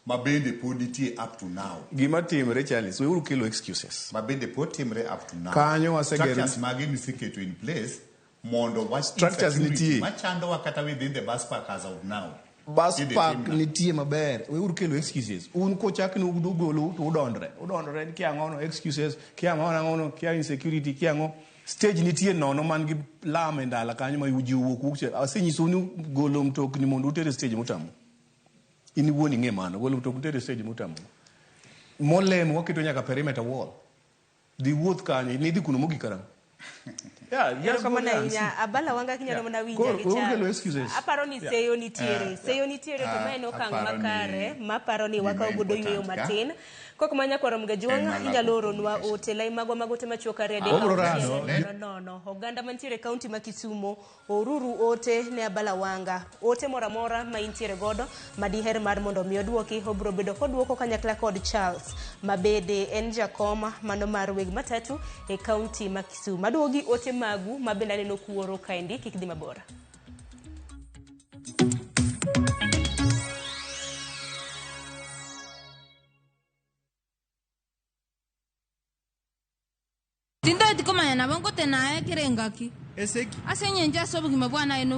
Ma bende pod nitie up to now. Gima timre Charles, weuru kelo excuses. Ma bende pod timre up to now. Kanyo wasegero- Structures mage miseketo in place mondo wach Structures insecurity nitie. machandowa kata within the bus park as of now. Bus Idhi park tim nang'o? nitie maber. Weuru kelo excuses. Un kochak ni ugolo to udondre. Udondre ni kia ang'ono excuses, kia ang'ono ang'ono, kia insecurity, kia ang'o. Stage nitie nono man gi lam e ndala kanyo ma ji owuok wuok. Asenyisou ni golo mtokni mondo uter e stage mutamu. In iwuon ing'e mano. Golo mtokni uter e stage mutamu. Molem waketo nyaka perimeter wall. Dhi wuoth kanyo, nidhi kuno mogik karang'o? Yeah, just go Erokamano there and see. ahinya. Abala wanga kinyalo mana winja Koro, gi weuru cha. kelo excuses. Aparo ni seyo nitiere. Seyo nitiere to ma en okang' Aparo ni makare maparo ni gima wakaw godo yueyo important ka matin. Kok ma nyakwar Mgajuang' en mana inyalo oronwa communication. ote lai magwa mag ote machuok ariyo adek Obro auchiel rado. nono nono. Oganda mantiere e kaunti ma Kisumo Oruru ote ne Abala Wanga. Ote moro amora ma intiere godo ma diher mar mondo mi oduoki, obro bedo koduoko kanyakla kod Charles Mabede, en jakom mano mar weg matatu e kaunti ma Kisumu. Aduogo gi ote magu ma bende aneno kuoro kaendi, kik dhi mabor. Tintageti komanya nabo ngotena aye kera engaki. Esegi. Ase engencho ase obogima bwane aye no.